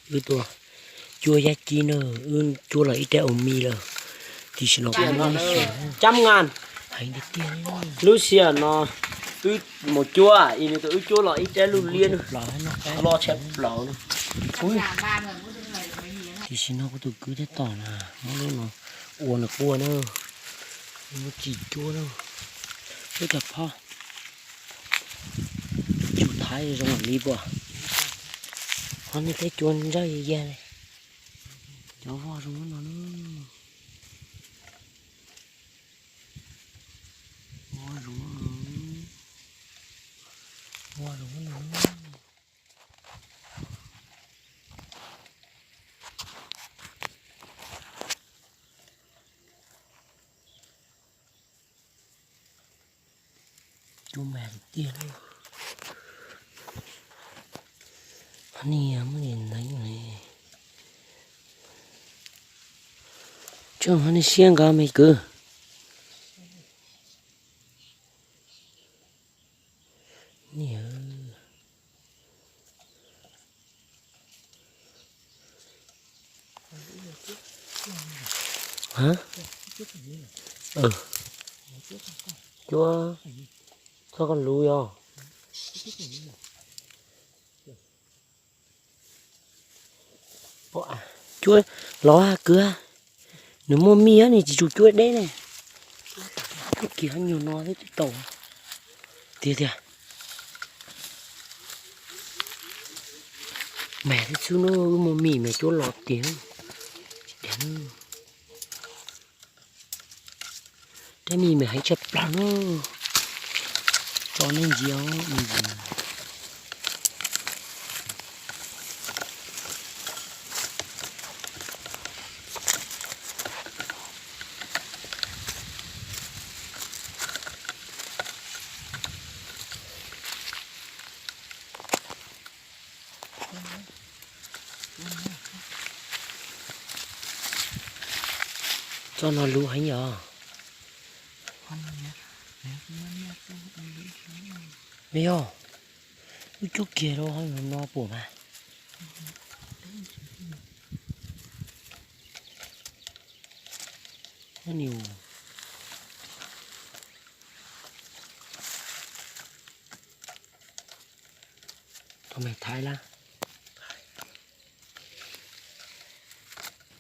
Wb tua cuab yab kib na, wb cuab los ib rab ua mis lawm. Tiam sis no kuv muab xyuas, cab ngas, heev tiag tiag. Lub sij hawm no wb mus cuab, wb cuab los ib rab lub liab na, loj tshaj plaws na. Tiam sis no kuv tus kwv thiab tom na, muab lub no ua nws quaj na, muab tsis cuab na. Ub, cas phob, tsum thaiv zoo li puas? Ho nej teb cuab ntsawj yag li. Cov voj zoo no na. Voj zoo, voj zoo no. Cuab mas tiag tiag. Ho niag muab niag neev ne. Tseem ho niag siab nqa me kwv. Niag cuab txog koj lus yog. Cuab los kwv, nws muaj mij nws tsis tsum cuab deb ne. Cuab kiag nyuag no thiab twb tau. Tiag tiag. Mas thiab xwb na, wb muaj mij mas cuab los tiag. Tsis dag na. Tej mij mas heev tshaj plaws na. Tso nej ntsia os. Txoj no luv heev yog. Me yog, wb cuab kiag rau hauv no pum mas. Tau mas thaiv lawm.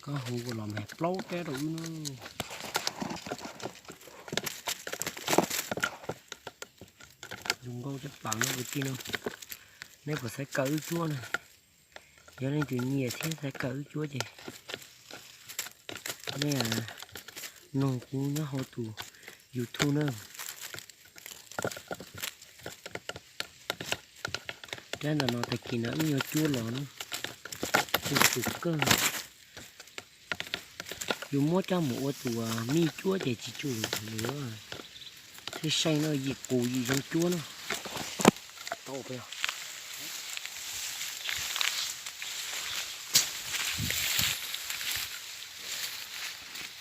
Koj hu los mas plaub rab rau wb na. Zoo nkauj tshaj plaws no kwv tij na. Neb puas xaiv kawm wb cuab na? Yog leej twg nyiam thiab xaiv kawm wb cuab ces nej nug kuv nyob hauv tus YouTube na. Rab ntawm no tag kis no wb yuav cuab los na, tsum kawg. Yus muab coj mus ua tus mij cuab ces tsis tsum lawm. Thiaj seej no, yim qus yim zoo cuab no.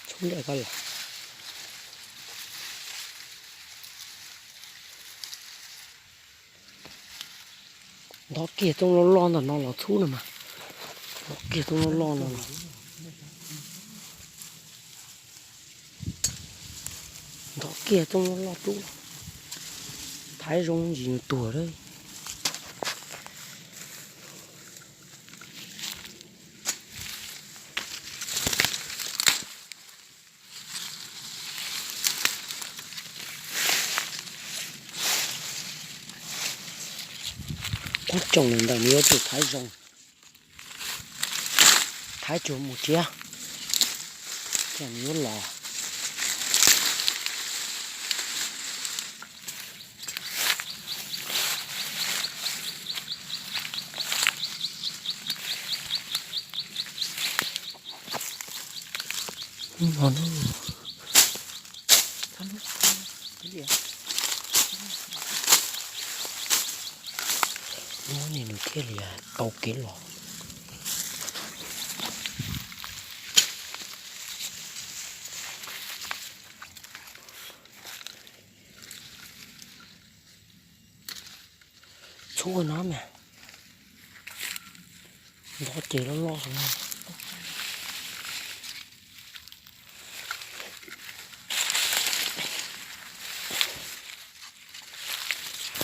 Txhub ntiaj koj los. Ntov kiag txooj loj loj ntawm no los txhub no mas. Ntov kiag txooj loj loj no los. Ntov kiag txooj loj loj tub. Thaiv zoo ntsis nws tuag lawm. Kuv tsoom ntawm no yuav tsum thaiv zoo, thaiv tsuas mus tsiab, ces nws yuav los. Ub, nws thiaj li tau kev los. Txhub no mas. Nto ces loj loj.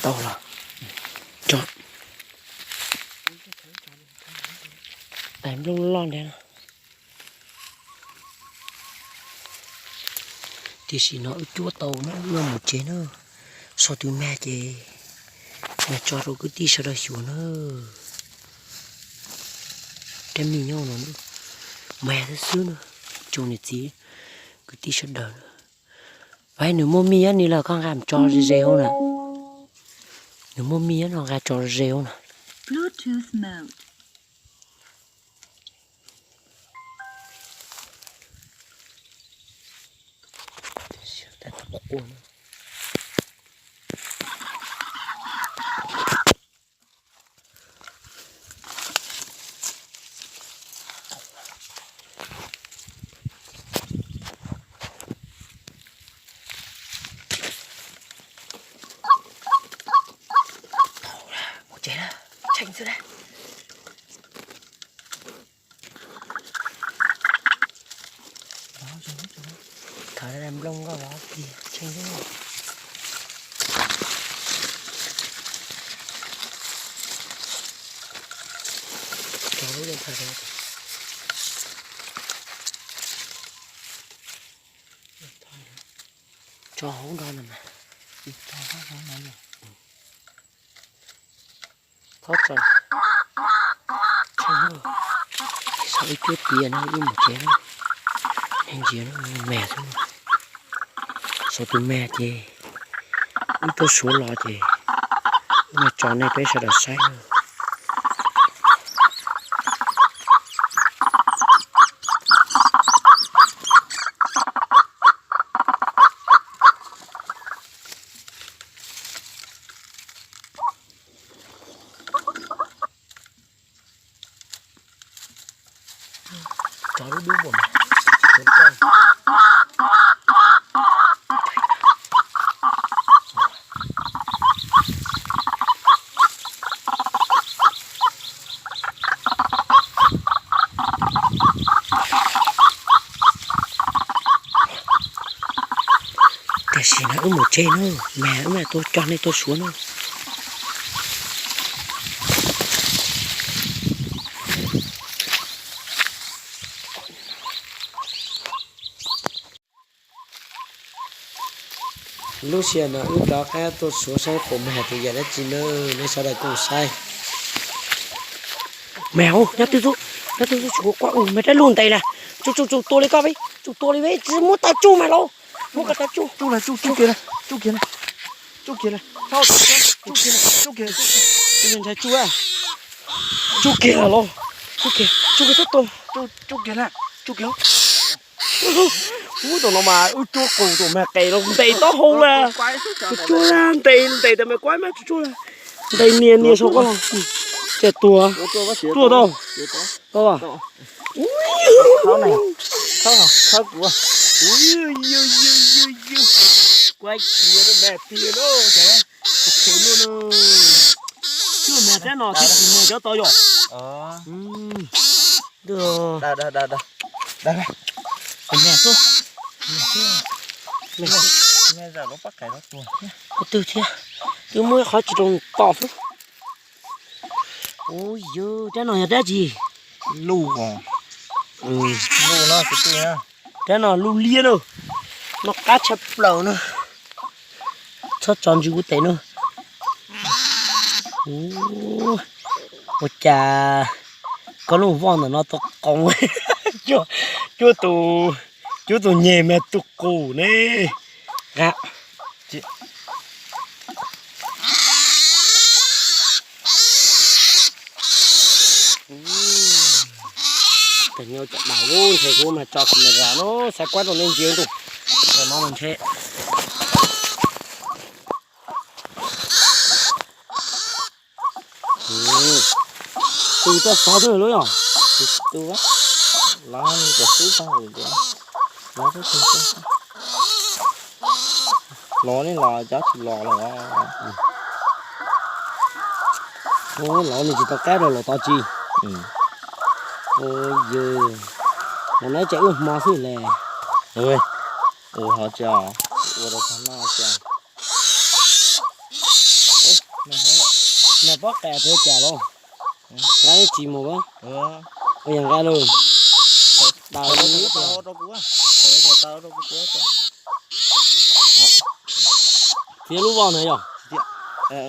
Tau los. Tais nplooj loj ntiag no. Tiam sis no wb cuab tau na, wb yuav mus tsev na. Sau tus mag ces mag tso rau kwv tij sawv daws xyuas na. Rab mij nyob no, mag xwb xwb na. Tsoom niam txiv kwv tij sawv daws, nws muaj mij nyob ni los koj nqa mus tso ze ze hauv na. Nws muaj mij nyob no nqa tso ze hauv na. Mus tsev lawm, tseem xwb lawm. Thov nplooj nkoj vov tiag tshee. Tso lub tso hauv nrog no mas. Txhob tso. Tshee, wb cuab tiav no wb mus tsev na. Neeg ntsia mag xwb. Sau tus mag ces wb tuaj suav los ces wb mam tso nej peb sawv daws saib na. Tso lub dub npaum no. Tiam sis no wb mus tsev na, mas wb mam tuaj coj nej tuaj suav na. Lub sij hawm no wb rov qab tuaj suav saib puas mag tus yam dab tsi na, nej sawv daws kuj saib. Mag, nyob twg xwb, nyob twg xwb, tsis kuv quaj ua mag rab lug ntes lawm. Tsum tsum tsum tua li koj, tsum tua li, tsis muab tau tsuj mag los, muab koj tau tsuj. Tsuj lawm, tsuj, tsuj kiag lawm, tsuj kiag lawm, tsuj kiag lawm. Tsuj kiag lawm, tsuj kiag lawm, tsuj kiag lawm. Tsuj kiag lawm los, tsuj kiag, tsuj kiag txhob tua. Tsuj kiag lawm, tsuj kiag. Ub, tus no mas wb tsuag qus tus mag qes los ntes taub hau mas. Tsuag tsuag, ntes ntes tas mas kuab mas tsuag tsuag. Ntes nias nias saum koj los. Ces tuag, tuag tau. Tau. Khawb kuv. Kuab cia mag tiag lauj. Mag rab no thiab tsis mag cov tod yom. Mag xwb. Mag xwb. Mag xwb. Qhov twg thiab? Twb muab ib qhov tsis rau tom xwb. Ub, yog rab no yog rab tsi? Luj, luj no, rab no luj liab na. No qab tshaj plaws na. Txhob tso ntsws kuv tes na. Ua cas koj lub voj ntawm no tau qoos. Cuab tus, cuab tus nyeg mas tus qus ne. Nqa. Tus nyuj cov dag lub ntshe kuv mas tso camera no saib kuab rau nej ntsia ntu. Cov no ntshe tus tuaj xov twg lub yog? Tus los cov xub xab hauv, los twb tsis xub xab, los ne los cov tsis los los, los nws tsis tau qab rau los tod tsis. Ua yog, los neb ces wb hmo xwb le. Ua ho tsis ua rau qhov no tsis. Nws pob qes thuav cas los? Nqa ib tsis mus, ua yog nqa lug. Daws rau kuv, rau kuv. Thiab lub voj na yog.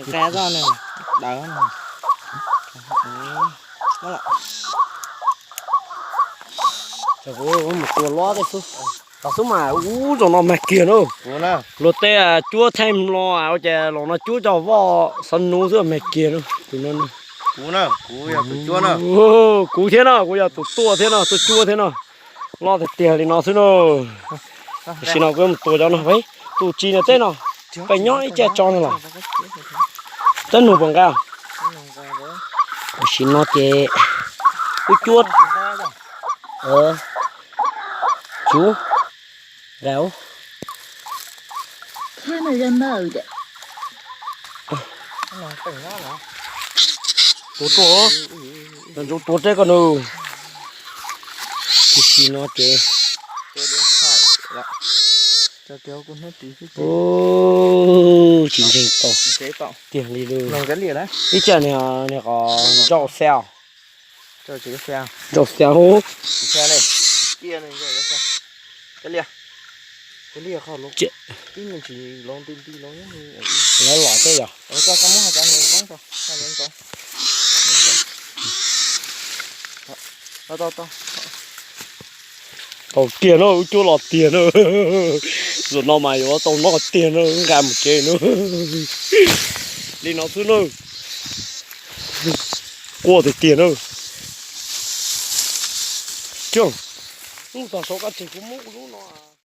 Nqa zoj ne, daws. Kuv mus tua lob tej xwb. Tau xwb mas ub, zaum no mag kiag na. Luag tej cuab theej los ua cas los no cuab cov voj xov nuv xwb mag kiag na. Tus no, kuv thiab no, kuv yog tus tuaj thiab no, tuaj cuab thiab no. Loj tiag tiag li no xwb na. Tam sim no kuv mus tua cov no, tus tsis no tej no, peb nyob ib cag tso no los. Teb nug puas nqa? Tam sim no ces wb cuab, cuab nqa. Tua tuaj, ntsuv tua teb koj nug. Tam sim no ces tsis ntseeg tau tiag li lawm. Ib tsam niag qos ntsauj xau, ntsauj xau. Lawv los teb yog. Tau tiag na, wb cuab los tiag na. Zaum no mas yuav tau noj tiag na, nqa mus tsev na. Li no xwb na. Quaj tiag tiag na. Coj, lub tog saud koj tseg kuv muab kuv lub no.